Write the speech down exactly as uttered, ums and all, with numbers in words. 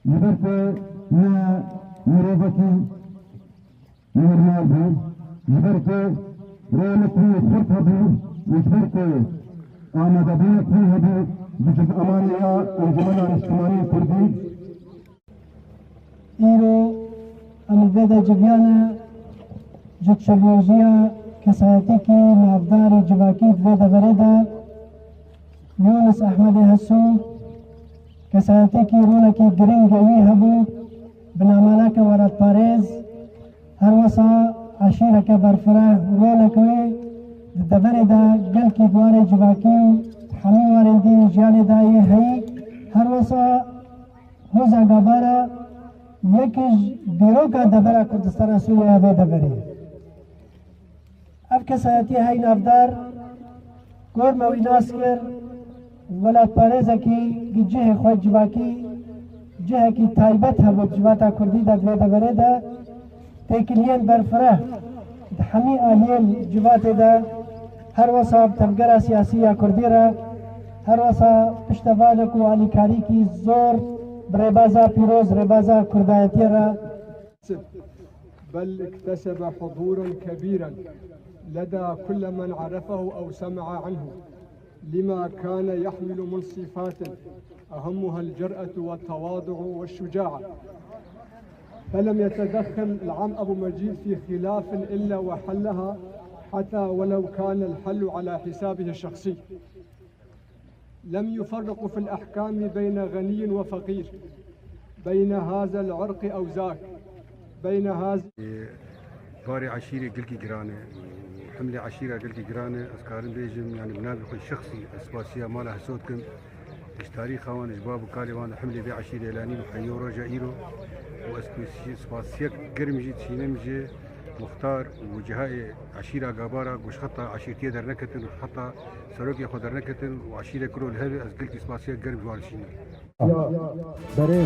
Ji ber ku ne mirovekî normal bû, ji ber ku rolek wî xurt hebû û ji ber ku amadebûnek wî hebû bi civ-, emaniya Encûmena Niştimanî Kurdî. Îro em li vê de civiyane ji çilrojiya kesayetîkî navdarî civakî di vê deverê de Yûnis Ehmedê Hesû, kesayetîkî rolekî giring e wî hebû, binamaleke welatparêz, her wesa eşîreke berfireh, rolek wê di deverê de gelkî di warê civakî û hemî warên dî jiyanê de yê heyî, her wesa Hoza Gabara yek ji dîroka devera Kurdistana Sûriye ya vê deverê ye. Ev kesayetî hey navdar, gorme wî nas kir, welatparêzekî gi cihê xwe civakî, cihekî taybet hebû civata Kurdî de di vê deverê de, têkiliyên berfireh di hemî aliyên civatê de, her wesa bi tevgera siyasî ya Kurdî re, her wesa piştevanek û alîkarîkî zor bi rêbaza pîroz, rêbaza Kurdayetiyê re. بل اكتسب حضورا كبيرا لدى كل من عرفه أو سمع عنه، لما كان يحمل من صفات أهمها الجرأة والتواضع والشجاعة، فلم يتدخل العم أبو مجيد في خلاف إلا وحلها، حتى ولو كان الحل على حسابه الشخصي. لم يفرق في الأحكام بين غني وفقير، بين هذا العرق أو ذاك، بين هذا Barê eşîrê gelkî giran e. Himlê eşîra gelkî giran e. Ez karim bêjim, yani bi navê xwe şexsî ez spasiya mala Heso dikim. Ji tarîxa wan, ji bav û kalê wan, himlê vê eşîrê Elanî û heyî roja îro. Û ez spasiyek germ jî dişînim ji muxtar û cihayê eşîra Gabara, ku ji xeta eşîrtiyê derneketin û ji xeta serokê xwe derneketin û eşîrek kuro li hev e, ez gelkî spasiyek germ ji wan dişînim. Ya, berê.